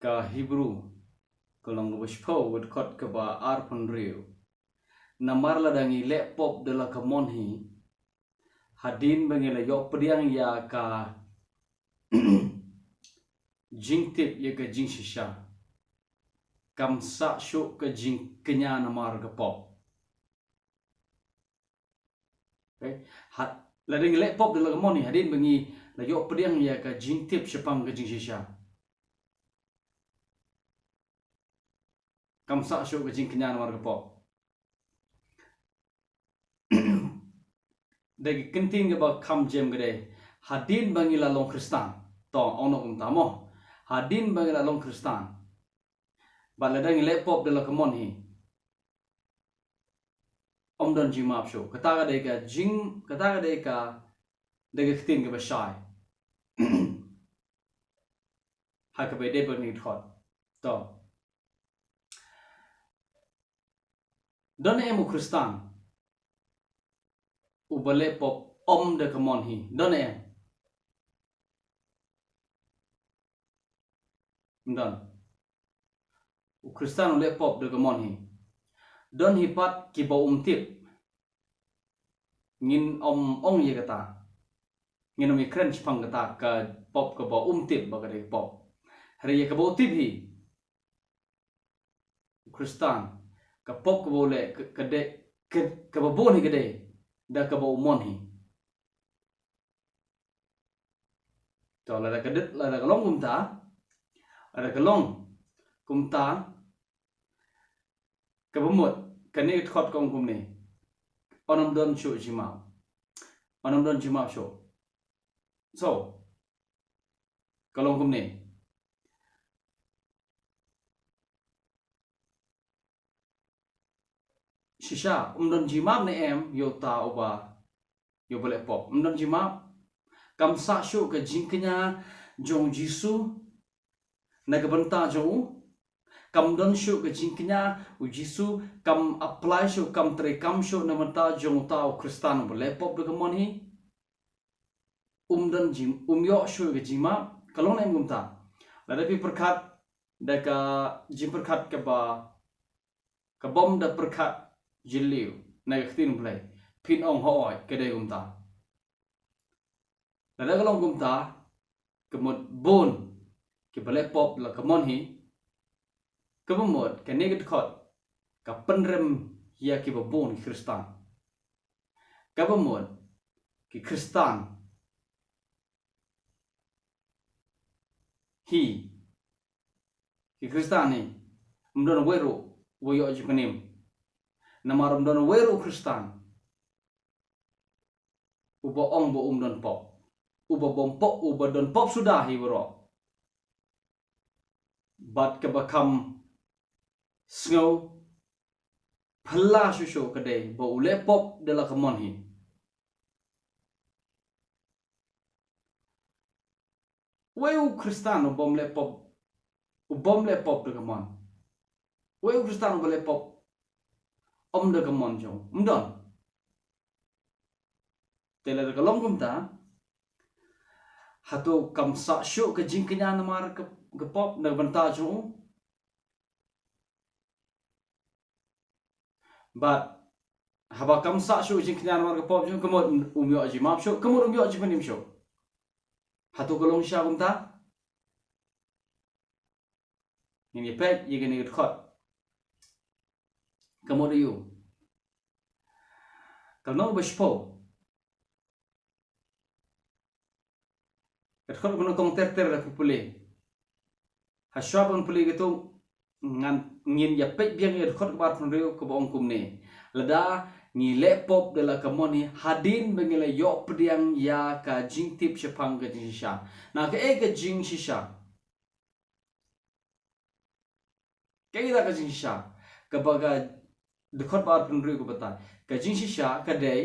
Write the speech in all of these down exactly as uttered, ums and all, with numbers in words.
Ka Hebru, ka lynnong kaba shiphew, ka dkhot kaba arphew hynriew. Namar lada ngi leh pop da la ka mon hi, hadien ba ngi la ïoh pdiang ïa ka jingtip, ïa ka jingshisha, kam sah shuh ka jingkñia namar ka pop. Okay? Had, lada ngi leh pop da la ka mon hi, hadien ba ngi la ïoh pdiang ïa ka jingtip shaphang ka jingshisha, kam sah shuh ka jingkñia namar ka pop. Da ki ktien kaba kham jem ka dei, hadien ba ngi la long Khristan. To, ong noh kumta mo. Hadien ba ngi la long Khristan, bad lada ngi leh pop da la ka mon hi, ym don jingmap shuh. Kata ka dei ka jing, kata ka dei ka, dei ka ktien kaba shai ha kaba ïadei bad kane ka dkhot. To, don em u Khristan uba leh pop ym da ka mon hi? Don em? Ym don. U Khristan u leh pop da ka mon hi. Don hi pat kiba um tip. Ngin ym ong ïa kata. Ngin ym ïakren shaphang kata ka pop kaba um tip, ba ka dei ka pop. Hynrei ïa kaba u tip hi u Khristan, ka pop kaba u leh ka, ka dei, ka, kaba bun hi ka dei da kaba u mon hi. To, lada ka dei, lada ka long kumta, lada ka long kumta, kaba mut kane ka dkhot ka ong kumne: Yn ym don shuh jingmap. Yn ym don jingmap shuh. So, ka long kumne. Shisha, ym don jingmap ne em ïa uta uba, ïa uba leh pop? Ym don jingmap. Kam sah shuh ka jingkñia jong u Jisu na ka bynta jong u. Kam don shuh ka jingkñia, u Jisu kam apply shuh, kam treikam shuh na bynta jong uta u Khristan uba leh pop da ka mon hi. Um don jing, um ïoh shuh ka jingmap. Ka long ne em kumta? Lada phi pyrkhat da ka jingpyrkhat kaba, ka bym da pyrkhat jylliew na ka ktien Blei, phin ong hooid ka dei kumta. Lada ka long kumta, ka mut bun kiba leh pop da la ka mon hi. Kaba mut kane ka dkhot ka pynrem ïa kiba bun ki Khristan. Kaba mut ki Khristan hi, ki Khristan hi, ym don uwei ruh uba ïoh jingpynim. Namar ym don uwei ruh u Khristan uba ong ba um don pop. Uba bym pop, uba don pop suda hi baroh. Bad kaba kham sngew phylla shuh shuh ka dei ba u leh pop da la ka mon hi. Uwei u Khristan u bym leh pop, u bym leh pop da ka mon. Uwei u Khristan uba leh pop ym da ka mon jong u, ym don. Te lada ka long kumta, hato kam sah shuh ka jingkñia namar ka, ka pop na ka bynta jong u? Bad haba kam sah shuh jingkñia namar ka pop jong u, ka mut um ïoh jingmap shuh, ka mut um ïoh jingpynim shuh. Hato ka long shisha kumta? Ngin ïa peit ïa kane ka dkhot. Ka mut aiu? Ka lynnong ba shiphew, ka dkhot kaba nyngkong ter ter, lada phi pule. Hashwa ban pule katu, ngan, ngin ïa peit biang ïa ka dkhot kaba arphew hynriew kaba ong kumne: Lada ngi leh pop da la ka mon hi, hadien ba ngi la ïoh pdiang ïa ka jingtip shaphang ka jingshisha. Na kaei ka jingshisha? Kaei kata ka jingshisha kaba ka dkhot ba arphew hynriew ka batai? Ka jingshisha ka dei,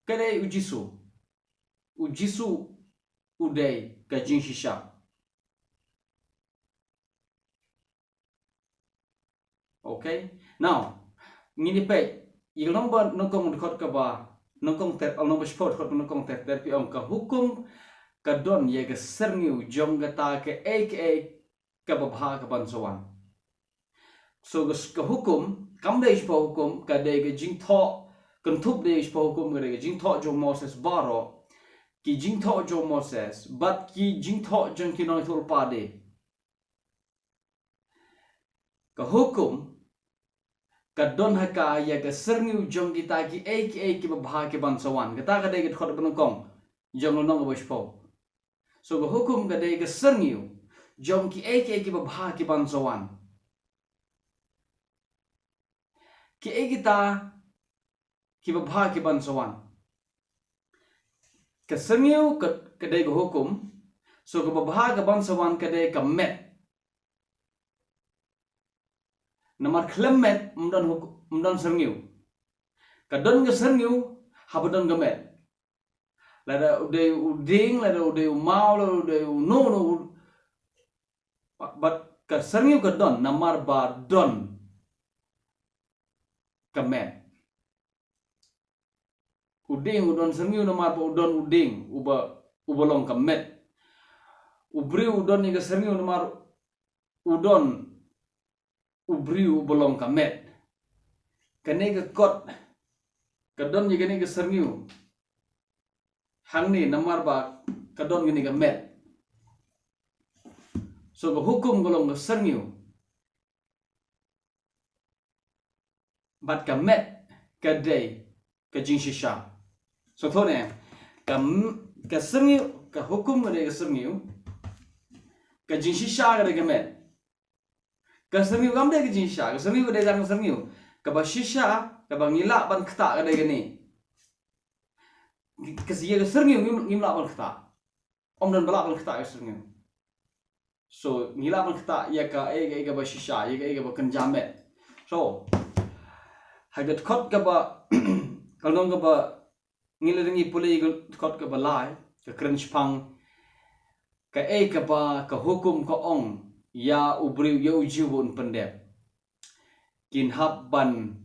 ka dei u Jisu. U Jisu u dei ka jingshisha. Okay. Now, ngin ïa peit ïa ka lynnong ba nyngkong, dkhot kaba nyngkong ter, lynnong ba shiphew, dkhot ba nyngkong ter ter, phi ong: Ka hukum ka don ïa ka syrngiew jong kata kaei kaei kaba bha kaban sa wan. So ka, ka hukum kam dei shapoh hukum, ka dei ka jingthoh, kynthup dei shapoh hukum, ka dei ka jingthoh jong Moses baroh, ki jingthoh jong Moses bad ki jingthoh jong ki nongïathuhlypa de. Ka hukum ka don ha ka ïa ka syrngiew jong kita kiei kiei kiba bha kiban sa wan. Kata ka dei ka dkhot banyngkong jong lynnong kaba shiphew. So ka hukum ka dei ka syrngiew jong kiei kiei kiba bha kiban sa wan. Kiei kita kiba bha kiban sa wan? Ka syrngiew ka, ka dei ka hukum. So kaba bha kaban sa wan ka dei ka met. Namar khlem met ym don huk-, ym don syrngiew. Ka don ka syrngiew haba don ka met. Lada u dei u dieng, lada u dei u maw, lada u dei u no, no, u, ba, ba ka syrngiew ka don namar ba don ka met. U dieng u don syrngiew namar ba u don u dieng uba, uba long ka met. U briew u don ïa ka syrngiew namar u don u briew uba long ka met. Kane ka kot ka don ïa kane ka syrngiew hangne namar ba ka don kane ka met. So ka hukum ka long ka syrngiew. Bad ka met ka dei ka jingshisha. So to ne, ka m-, ka syrngiew, ka hukum ka dei ka syrngiew, ka jingshisha ka dei ka met. Ka syrngiew kam dei ka jingshisha, ka syrngiew ka dei tang ka syrngiew. Kaba shisha, kaba ngi lah ban ktah ka dei kane. Ka shisha ka syrngiew ngim, ngim lah ban ktah. Ym don ba lah ban ktah ka syrngiew. So ngi lah ban ktah ïa kaei kaei kaba shisha, ïa kaei kaba kynja met. So ha ka dkhot kaba, ka lynnong kaba ngi la dang ïa pule, ka dkhot kaba lai, ka kren shaphang kaei kaba ka hukum ka ong ïa u briew, ïa u Jiw ba un pyndep. Kin hap ban,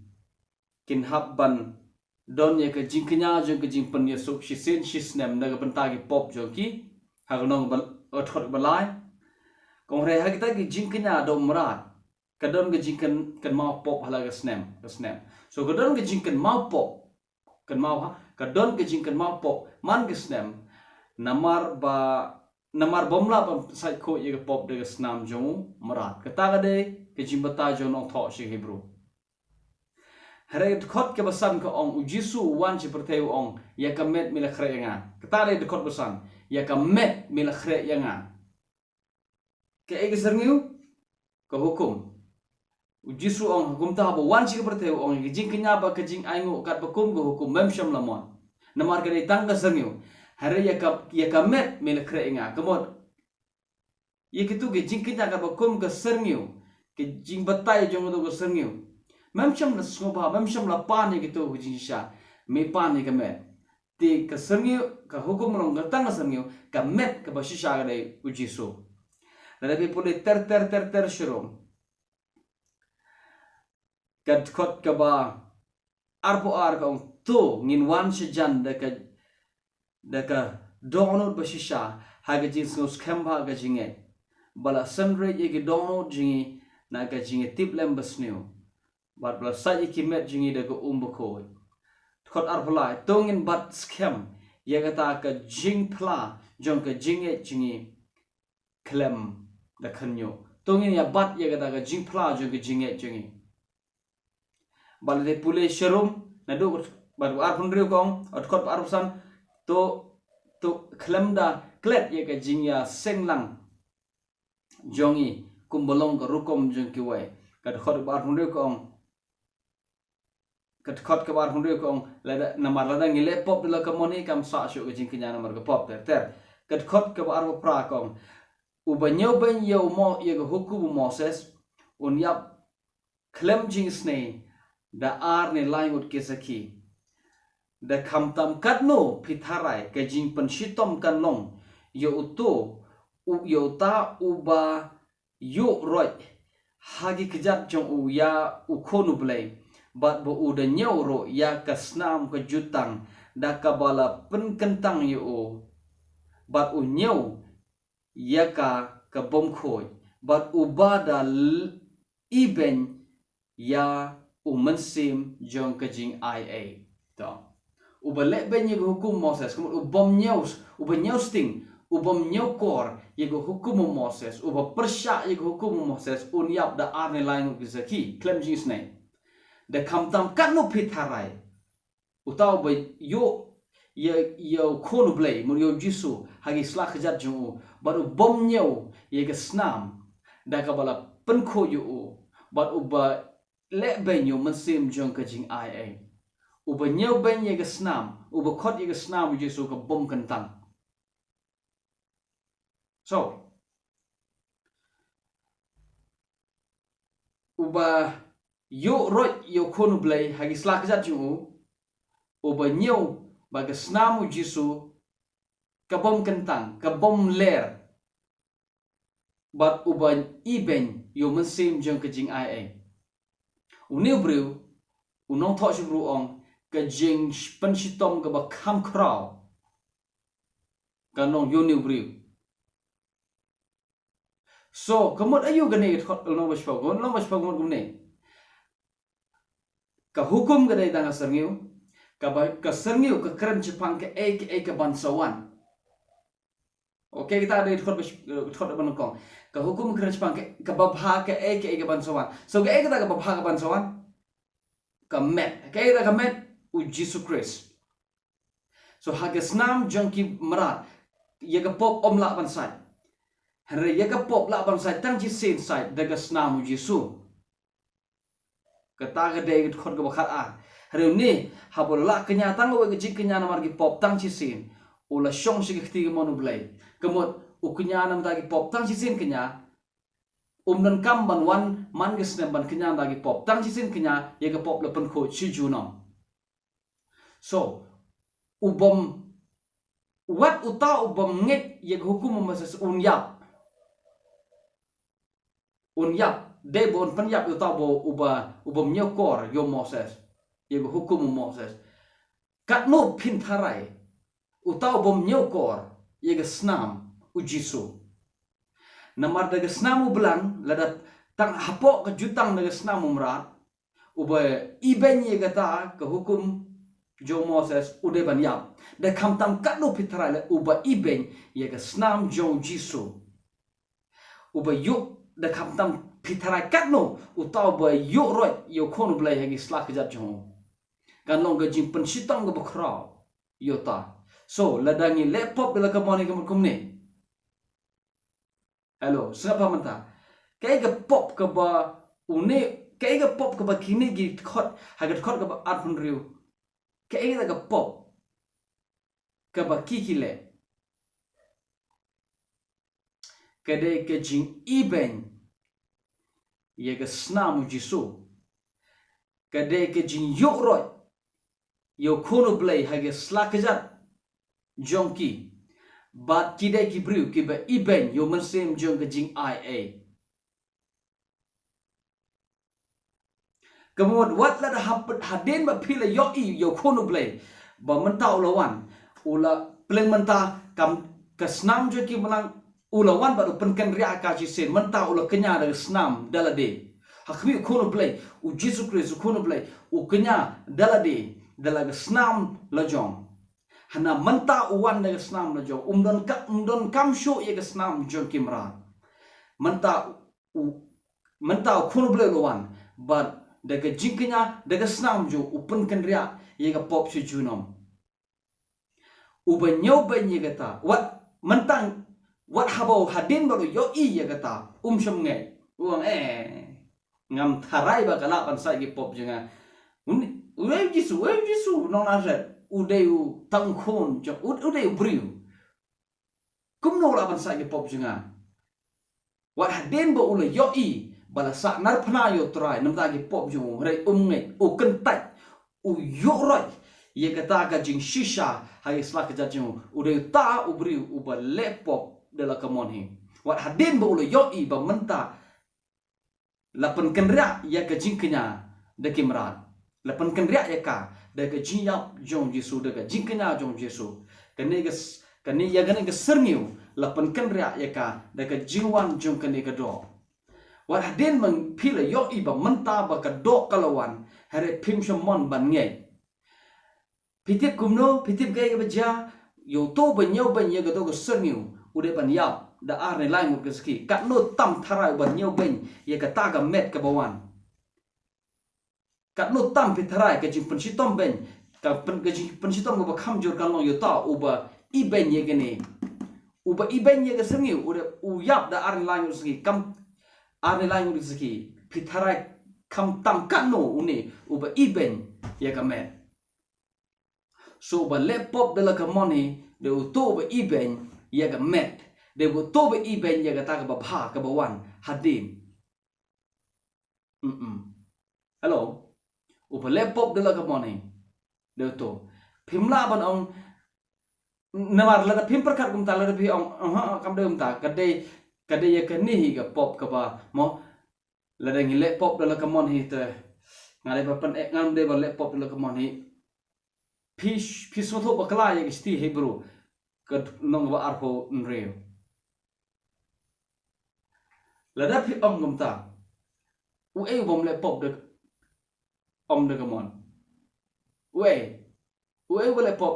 kin hap ban don ïa ka jingkñia jong ka jingpynïasuk shisien shisnem na ka bynta ki pop jong ki. Ha ka lynnong ba, ka dkhot ba lai. Ka ong hynrei ha kita ki jingkñia da u mrad ka don ka jingkyn-, kynmaw pop ha la ka snem, ka snem. So ka don ka jingkynmaw pop, kynmaw ha, ka don ka jingkynmaw pop man ka snem. Namar ba, namar bym lah ban sait khuid ïa ka pop da ka snam jong u mrad. Kata ka dei ka jingbatai jong u nongthoh sha ki Hebru. Hynrei dkhot kaba san ka ong, u Jisu u wan sha pyrthei u ong, ïa ka met me la khreh ïa nga. Kata dei dkhot ba san, ïa ka met me la khreh ïa nga. Kaei ka syrngiew? Ka hukum. U Jisu ong, ha kumta haba wan sha ka pyrthei u ong, ïa ka jingkñia bad ka jingainguh katba kum ka hukum mem shym la mon. Namar ka dei tang ka syrngiew. Hynrei ïa ka, ïa ka met me la khreh ïa nga. Ka mut ïa kito ki jingkñia katba kum ka syrngiew, ki jingbatai jong kito ka syrngiew, mem shym la sngewbha, mem shym la pan ïa kito ki jingshisha, me pan ïa ka met. Te ka syrngiew, ka hukum long ka tang ka syrngiew, ka met kaba shisha ka dei u Jisu. Lada phi pule ter ter ter ter sharum, ka dkhot kaba arphew ar ka ong, to ngin wan shajan da ka, da ka dohnud ba shisha ha ka jingsngewskhem bad ka jingngeit, ba la synreit ïa ki dohnud jong ngi na ka jingïatiplem basniew, bad ba la sait ïa ki met jong ngi da ka um bakhuid. Dkhot arphew lai, to ngin bat skhem ïa kata ka jingphla jong ka jingngeit jong ngi khlem da khynñiuh. To ngin ïa bat ïa kata ka jingphla jong ka jingngeit jong ngi. Bad lada pule sharum naduh, bad arphew hynriew ka ong, dkhot arphew san, to, to khlem da klet ïa ka jingïaseng lang jong ngi kumba long ka rukom jong kiwei. Ka dkhot ba arphew hynriew ka ong, ka dkhot kaba arphew hynriew ka ong, lada, namar lada ngi leh pop da la ka mon hi kam sah shuh ka jingkñia namar ka pop ter ter. Ka dkhot kaba arphew phra ka ong, uba ñiewbeiñ ïa u Mo-, ïa ka hukum u Moses un ïap khlem jingisnei da ar ne lai ngut ki sakhi. Da khamtam katno phi tharai ka jingpynshitom kan long ïa uto, u, ïa uta uba ïuh roit ha ki kjat jong u ïa u Khun u Blei, bad ba u da ñiew ruh ïa ka snam ka jutang da kaba la pynkyntang ïa u, bad u ñiew ïa ka ka bym khuid, bad uba da l-, ibeiñ ïa u mynsiem jong ka jingai ei. To. Uba leh beiñ ïa ka hukum Moses, kumno u bym ñiew, uba ñiew sting, u bym ñiew kor ïa ka hukum Moses, uba pyrshah ïa ka hukum Moses, un ïap da ar ne lai ngut ki sakhi, khlem jingisynei. Da khamtam katno phi tharai uta uba ïoh ïa, ïa u Khun u Blei, mut ïa u Jisu, ha ki sla kjat jong u, bad u bym ñiew ïa ka snam da kaba la pynkhuid ïa u, bad uba leh beiñ ïa u mynsiem jong ka jingai ei. Uba ñiew beiñ ïa ka snam, uba khot ïa ka snam u Jisu ka bym kyntang. So, uba ïoh roit ïa u Khun u Blei ha ki sla kjat jong u, uba ñiew ba ka snam u Jisu ka bym kyntang, ka bym ler, bad uba ibeiñ ïa u mynsiem jong ka jingai ei. Une u briew, u nongthoh Hebru u ong, ka jingpynshitom kaba kham khraw ka long ïa une u briew. So, ka mut aïu kane ka dkhot ka long ba shiphew, ka long ba shiphew ka mut kumne. Ka hukum ka dei tang ka syrngiew, kaba, ka syrngiew ka kren shaphang kaei kaei kaban sa wan. Okay, kata dei dkhot ba sh-, eh, dkhot ba nyngkong. Ka hukum ka kren shaphang ka, kaba bha kaei kaei kaban sa wan. So kaei kata kaba bha kaban sa wan? Ka met. Kaei kata ka met? U Jisu Khrist. So ha ka snam jong ki mrad, ïa ka pop ym lah ban sait. Hynrei ïa ka pop lah ban sait tang shisien sait da ka snam u Jisu. Kata ka dei ka dkhot kaba khatar. Hynrei une, haba u la kñia tang kawei ka jingkñia namar ki pop tang shisien, u la shong sha ka kti kamon u Blei. Ka mut u kñia namar ki pop tang shisien kñia, um donkam ban wan man ka snem ban kñia namar ki pop tang shisien kñia, ïa ka pop la pynkhuid shi junom. So, u bym, wat uta u bym ngeit ïa ka hukum u Moses un ïap. Un ïap, dei ba un pynïap ïa uta uba, uba, u bym ñiew kor ïa u Moses, ïa ka hukum u Moses. Katno phin tharai uta u bym ñiew kor ïa ka snam u Jisu. Namar da ka snam u blang, lada tang hapoh ka jutang da ka snam u mrad, uba ibeiñ ïa kata ka hukum jong u Moses u dei ban ïap. Da khamtam katno phi tharai leh uba ibeiñ ïa ka snam jong u Jisu. Uba ïoh, da khamtam phi tharai katno uta uba ïoh roit ïa u Khun u Blei ha ki sla kjat jong u. Kan long ka jingpynshitom kaba khraw ïa uta. So, lada ngi leh pop da la kamon hi ka mut kumne. Hello, sngap bha mynta. Kaei ka pop kaba une, kaei ka pop kaba kine ki dkhot, ha ka dkhot kaba arphew hynriew. Kaei kata ka pop kaba ki ki leh? Ka dei ka jingibeiñ ïa ka snam u Jisu. Ka dei ka jingïoh roit ïa u Khun u Blei ha ki sla kjat jong ki. Bad ki dei ki briew kiba ibeiñ ïa u mynsiem jong ka jingai ei. Ka mut wat lada hap-, hadien ba phi la ïohi ïa u Khun u Blei ba mynta u la wan, u la pleng mynta kam ka snam jong ki mlang, u la wan bad u pynkynriah ka shisien, mynta u la kñia da ka snam da lade. Ha khmih u Khun u Blei, u Jisu Khrist u Khun u Blei, u kñia da lade, da la ka snam la jong. Hana mynta u wan da ka snam la jong, um don ka, um donkam shuh ïa ka snam jong ki mrad. Mynta u, mynta u Khun u Blei u la wan bad da ka jingkñia da ka snam jong u pynkynriah ïa ka pop shi junom. Uba ñiew beiñ ïa kata, wat mynta, wat haba u hadien ba u ïohi ïa kata, um shym ngeit. U ong, eh, ngam tharai ba ka lah ban sait ki pop jong nga. U dei u Jisu, u dei u Jisu nong Nasaret, u dei u tang khun jong, u, u dei u briew. Kumno u lah ban sait ki pop jong nga? Wat hadien ba u la ïohi ba la sahnarphna ïa u Trai namar ki pop jong u, hynrei um ngeit, u kyntait, u ïoh roit ïa kata ka jingshisha ha ki sla kjat jong u. U dei uta u briew uba leh pop da la kamon hi. Wat hadien ba u la ïohi ba mynta la pynkynriah ïa ka jingkñia da ki mrad. La pynkynriah ïa ka da ka jingïap jong u Jisu, da ka jingkñia jong u Jisu. Kane ka s-, Kane ïa kane ka syrngiew la pynkynriah ïa ka da ka jingwan jong kane ka doh. Wat hadien ba phi la ïohi ba mynta ba ka doh ka la wan, hynrei phim shym mon ban ngeit. Phi tip kumno, phi tip kaei kaba jia, ïa uto uba ñiewbeiñ ïa kato ka syrngiew u dei ban ïap da ar ne lai ngut ka sakhi. Katno tam tharai uba ñiewbeiñ ïa kata ka met kaba wan. Katno tam phi tharai ka jingpynshitom beiñ, ka pyn-, ka jingpynshitom kaba kham jur kan long ïa uta uba ibeiñ ïa kane. Uba ibeiñ ïa ka syrngiew, u dei u ïap da ar ne lai ngut ka sakhi, kam ar ne lai ngut ka sakhi. Phi tharai kham tam katno une uba ibeiñ ïa ka met. So uba leh pop da la ka mon hi, dei uto uba ibeiñ ïa ka met. Dei uto uba ibeiñ ïa kata kaba bha kaba wan hadien. Mm-mm. Hello. Uba leh pop da la ka mon hi, dei uto. Phim lah ban ong, namar lada phim pyrkhat kumta, lada phi ong, "Aha, kam dei kumta, ka dei, ka dei ïa kane hi ka pop kaba mo." Lada ngi leh pop da la ka mon hi te, nga dei ba pyn-, eh, ngam dei ba leh pop da la ka mon hi. Phi, phi sngewthuh bakla ïa ka shithi Hebru ka lynnong ba arphew hynriew. Lada phi ong kumta, uei u bym leh pop da, ym da ka mon? Uei? Uei uba leh pop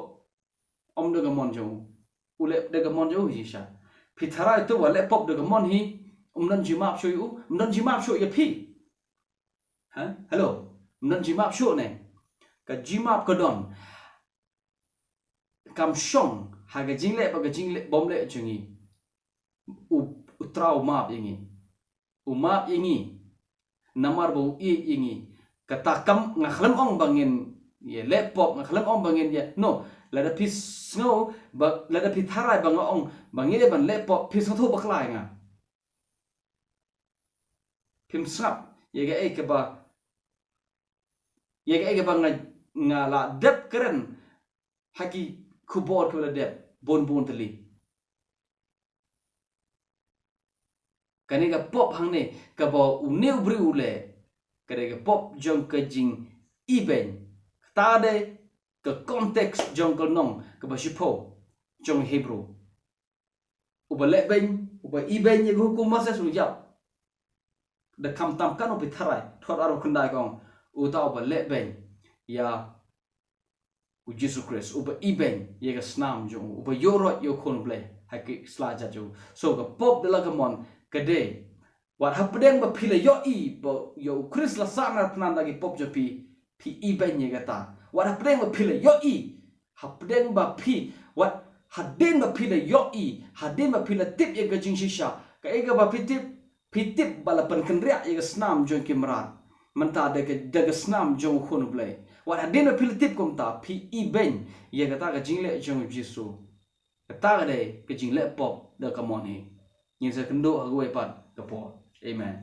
ym da ka mon jong u? U leh da ka mon jong u hi shisha. Phi tharai uto uba leh pop da ka mon hi, um don jingmap shuh ïa u, um don jingmap shuh ïa phi. Ha? Hello. Um don jingmap shuh ne? Ka jingmap ka don. Kam shong ha ka jingleh bad ka jingleh bym leh jong ngi. U, u Trai u map ïa ngi. U map ïa ngi. Namar ba u ïeit ïa ngi. Kata kam, nga khlem ong ba ngin ïa leh pop, nga khlem ong ba ngin ïa. No, lada phi sngew ba, lada phi tharai ba nga ong ba ngi dei ban leh pop, phi sngewthuh bakla ïa nga. Phim sngap ïa kaei kaba, ïa kaei kaba nga, nga la dep kren ha ki khubor kiba la dep bun bun tylli. Kane ka pop hangne kaba une u briew u leh, kane ka pop jong ka jingibeiñ. Kata dei ka context jong ka lynnong kaba shiphew jong Hebru. Uba leh beiñ, uba ibeiñ ïa ka hukum Moses u ïap. Da kham tam katno phi tharai, dkhot arphew khyndai ka ong, uta uba leh beiñ ïa u Jisu Khrist, uba ibeiñ ïa ka snam jong u, uba ïuhroit ïa u Khun Blei ha ki sla jait jong u. So ka pop da la ka mon ka dei, wat hapdeng ba phi la ïohi ba ïa u Khrist la sahnarphna da ki pop jong phi, phi ibeiñ ïa kata. Wat hapdeng ba phi la ïohi, hapdeng ba phi, wat hadien ba phi la ïohi, hadien ba phi la tip ïa ka jingshisha, kaei kaba phi tip, phi tip ba la pynkynriah ïa ka snam jong ki mrad. Mynta da ka, da ka snam jong u Khun u Blei. Wat hadien ba phi la tip kumta, phi ibeiñ ïa kata ka jingleh jong u Jisu. Kata ka dei ka jingleh pop da ka mon hi. Ngin sa kynduh ha kawei pat ka por. Amen.